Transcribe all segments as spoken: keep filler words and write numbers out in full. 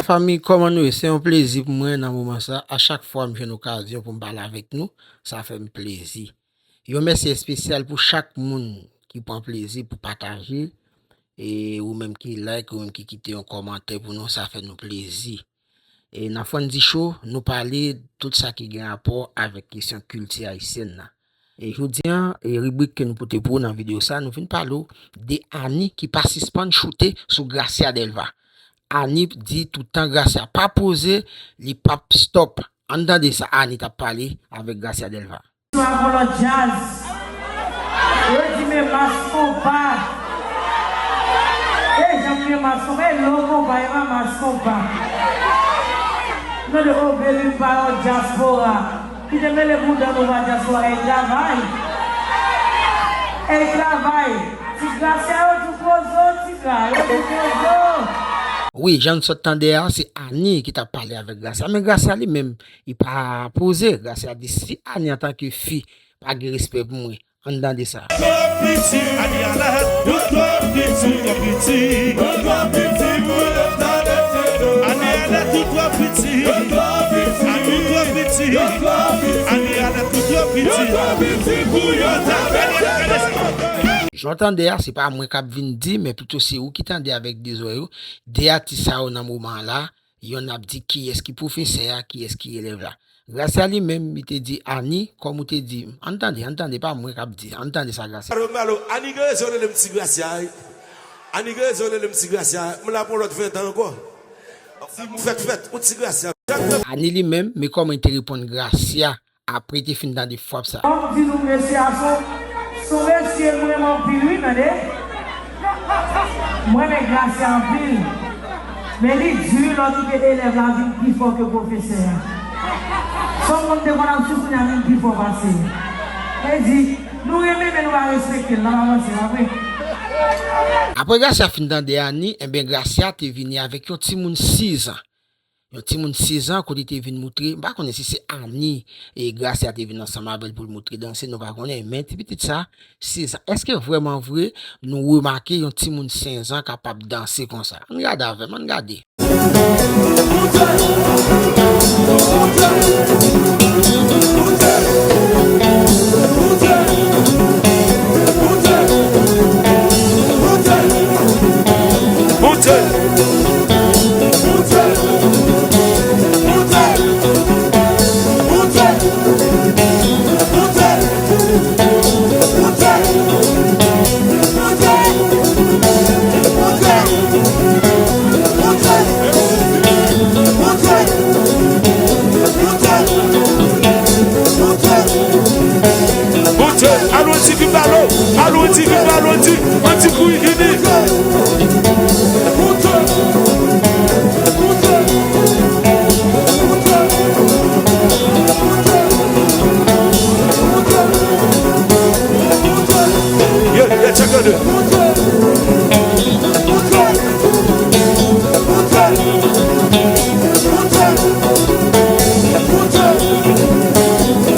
Fanmi, kòman nou ye? Se yon plezi pou mwen nan moman sa. A chak fwa m jwenn okazyon pou m pale avèk nou, sa fè m plezi. Yon mèsi espesyal pou chak moun ki pran plezi pou pataje, e ou menm ki like, ou menm ki kite yon kòmantè pou nou, sa fè nou plezi. E nan Fwandi Show, nou pale tout sa ki gen rapò avèk kesyon kilti ayisyèn nan. E jodi a, e ribrik ke nou pote pou ou nan videyo sa, nou vin pale w de Annie ki pa sispann choute sou Gracia Delva. Annie di toutan Gracia pa poze, li p ap stop. Ann tande sa Annie t ap pale avèk Gracia Delva. Swa pou lòt djaz. Yo di men mas konpa. E jan men mas konpa, e lo konpa, e pa mas konpa. Non de o bebi m pa yon dyaspora. Kite mele bouda nou pa dyaspora, e travay. E travay. Ti Gracia yo di pozo, ti Gra yo di pozo. Wi, jan n sot tande a, se Annie ki t ap pale avèk Gracia. Men Gracia li menm, li pa poze. Gracia di si Annie antanke fi pa gen respè pou mwen, ann tande sa. Twò piti, Annie Alerte, ou twò piti, ou twò piti, ou twò piti pou yo ta mete do. Annie Alerte, ou twò piti, ou twò piti, ou twò piti, Annie Alerte, ou twò piti, ou twò piti pou yo ta mete do. Jan w tande a, se pa mwen k ap vin di, men pito se ou ki tande avèk de zòrèy ou. De atis sa yo nan moman an la, yonn ap di kiyès ki pwofesè a, kiyès ki elèv la. Gracia li menm, li te di Annie, kòm ou te di, ann tande, ann tande, pa mwen k ap di, ann tande sa Gracia. Alo, alo, Annie gen rezon rele m ti Gracia, wi. Annie gen rezon rele m ti Gracia, m la pou yon lòt ven tan ankò. Fèt, fèt, ou ti Gracia. Annie li menm, men kòman li te reponn Gracia apre li te fin tande frap sa. Fò m di nou mesye a se, se yon mesye m renmen anpil wi, tande. M renmen Gracia anpil. Men li di wi lè w kite elèv la vin pi fò ke pwofesè a. Se yon moun te konn ap soufri a vin pi fò pase l. Sa vle di, nou renmen men nou pa respekte l, n ap avanse, pa vre? Apre Gracia fin tande Annie, enben Gracia te vini avèk yon timoun sizan. Yon timoun sizan kote li te vin moutre, m pa konnen si se Annie e Gracia te vin ansanm avè l pou l moutre danse, nou pa konnen, men ti pitit sa, sizan. Èske vrèman vre, nou remake yon timoun senzan kapab danse konsa? Ann gade avè m, ann gade. Bondye, alon di vin balo, alon di vin balo, di, an di pou vini. Yeah, yeah, check it out.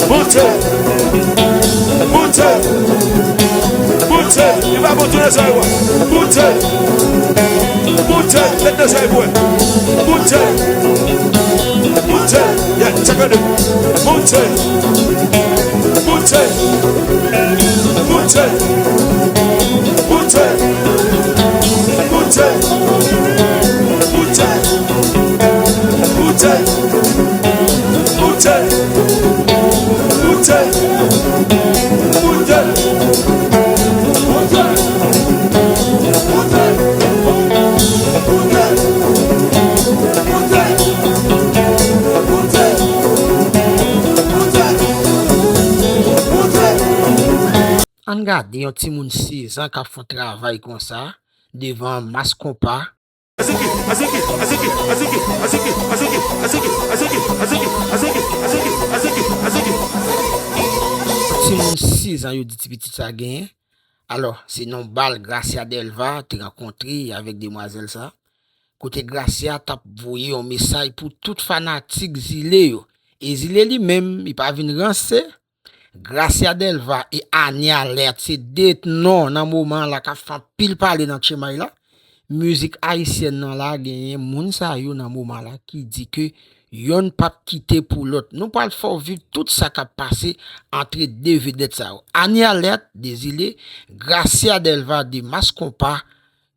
Bondye, Bondye, Bondye, li pa bon tou lè sa yo. Bondye, Bondye, lè de sa yo. Bondye, Bondye, yeah, check it out. Bondye, Bondye, Bondye, Bondye, Bondye, Bondye, Bondye, Bondye, Bondye, Bondye, Bondye. Ann gade yon timoun sezan k ap fè yon travay konsa devan mas konpa. Yon timoun sezan yo di ti pitit sa genyen. Alò, se nan bal Gracia Delva te rankontre avèk demwazèl sa, kote Gracia t ap voye yon mesaj pou tout fanatik Zile yo. E Zile li menm, li pa vin ranse. Gracia Delva e Annie Alerte se de non nan moman an la k ap fè anpil pale nan tchemay la. mizik ayisyèn nan la, genyen moun sa yo nan moman la ki di ke yonn p ap kite pou lòt. Nou pral fè w viv tout sa k ap pase antre de vedèt sa yo. Annie Alerte, de Zile, Gracia Delva, de Mass Konpa,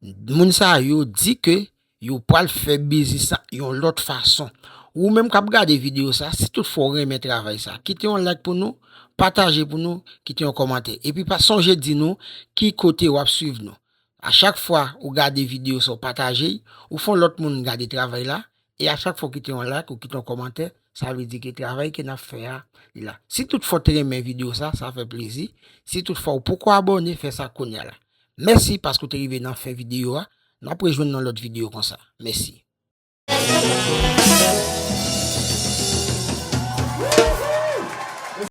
moun sa yo di ke yo pral fè biznis la yon lòt fason. Ou menm k ap gade videyo sa, si toutfwa w renmen travay sa, kite yon like pou nou, pataje pou nou, kite yon kòmantè. Epi pa sonje di nou ki kote w ap swiv nou. A chak fwa ou gade videyo sa, w pataje, ou fè yon lòt moun gade travay la, e a chak fwa w kite yon like, ou kite yon kòmantè, sa vle di ke travay ke n ap fè a, li la. Si toutfwa w te renmen videyo sa, sa fè plezi. Si toutfwa w poko abòne, fè sa kounye a la. Mèsi paske w te rive nan fen videyo a. N ap rejwenn nan lòt videyo konsa. Mèsi.